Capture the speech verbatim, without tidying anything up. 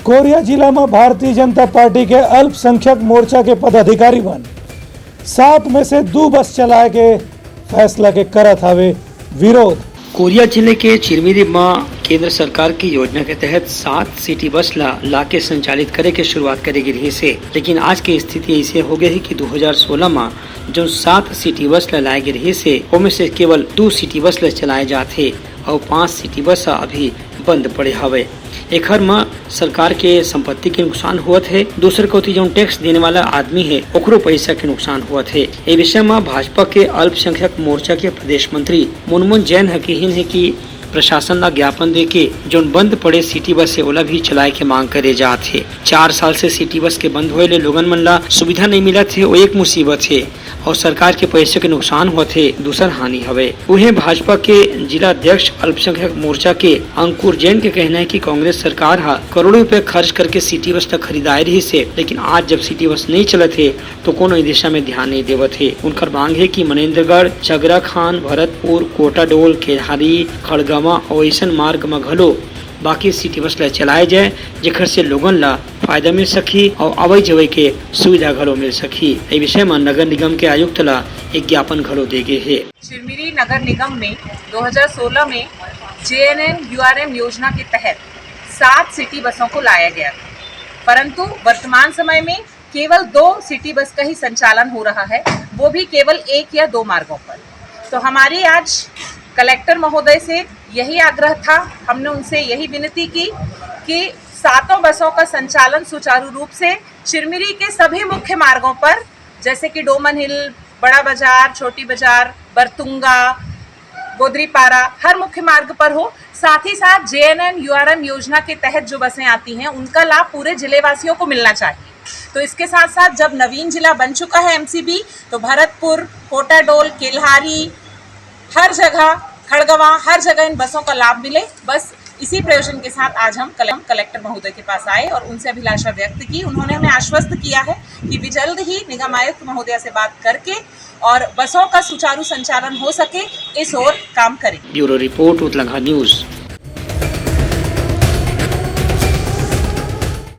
कोरिया जिला म भारतीय जनता पार्टी के अल्पसंख्यक मोर्चा के पदाधिकारी मन सात में से दू बस चलाए के फैसला के करत हवे विरोध। कोरिया जिले के चिरमिरी म केंद्र सरकार की योजना के तहत सात सिटी बस ला लाके संचालित करे के शुरुआत करे गे रिहिस हे, लेकिन आज के स्थिति ऐसे हो गए हे कि दू हज़ार सोलह म जो सात सिटी बस ला लाए गे रिहिस हे, ओमे से केवल दू सिटी बस ला चलाए जात हे और पांच सिटी बस ह अभी बंद पड़े हवे। एखर म सरकार के संपत्ति के नुकसान होवत हे, दूसर कोति जौन टैक्स देने वाला आदमी हे, ओकरो पैसा के नुकसान होवत हे। ए विषय म भाजपा के अल्पसंख्यक मोर्चा के प्रदेश मंत्री मुनमुन जैन ह किहिन हे कि प्रशासन ला ज्ञापन देके जौन बंद पड़े सिटी बस हे, ओला भी चलाए के मांग करे जात हे। चार साल से सिटी बस के बंद होए ले लोगन मन ला सुविधा नइ मिलत हे, वो एक मुसीबत हे और सरकार के पैसे के नुकसान होत हे, दूसर हानि हवे। उहें भाजपा के जिला अध्यक्ष अल्पसंख्यक मोर्चा के अंकुर जैन के कहना है कि कांग्रेस सरकार ह करोड़ों रुपए खर्च करके सिटी बस ला खरीदाए रहिस हे, लेकिन आज जब सिटी बस नहीं चलत हे तो कोनो ए दिशा में ध्यान नहीं देवत हे। उनकर मांग है कि मनेंद्रगढ़, झगराखान, भरतपुर, कोटाडोल, केल्हारी, खड़गवां और ऐसन मार्ग म घलो बाकी सिटी बस ला चलाए जाए, जेखर से लोगन ला फायदा मिल सकही और आवई जवई के सुविधा घलो मिल सकही। ए विषय म नगर निगम के आयुक्त ला एक ज्ञापन घलो दे गे हे। चिरमिरी नगर निगम में दो हज़ार सोलह में J N N U R M योजना के तहत सात सिटी बसों को लाया गया था, परंतु वर्तमान समय में केवल दो सिटी बस का ही संचालन हो रहा है, वो भी केवल एक या दो मार्गों पर। तो हमारी आज कलेक्टर महोदय से यही आग्रह था, हमने उनसे यही विनती की कि सातों बसों का संचालन सुचारू रूप से चिरमिरी के सभी मुख्य मार्गों पर, जैसे कि डोमन हिल, बड़ा बाजार, छोटी बाजार, बरतुंगा, गोदरीपारा, हर मुख्य मार्ग पर हो। साथ ही साथ J N N U R M योजना के तहत जो बसें आती हैं, उनका लाभ पूरे जिले वासियों को मिलना चाहिए। तो इसके साथ साथ जब नवीन जिला बन चुका है एम सी बी, तो भरतपुर, कोटाडोल, केल्हारी, हर जगह, खड़गवां, हर जगह इन बसों का लाभ मिले। बस इसी प्रयोजन के साथ आज हम कले-, कलेक्टर महोदय के पास आए और उनसे अभिलाषा व्यक्त की। उन्होंने हमें आश्वस्त किया है कि वे जल्द ही निगम आयुक्त महोदया से बात करके और बसों का सुचारू संचालन हो सके, इस ओर काम करेंगे। Bureau report, Utlangha news.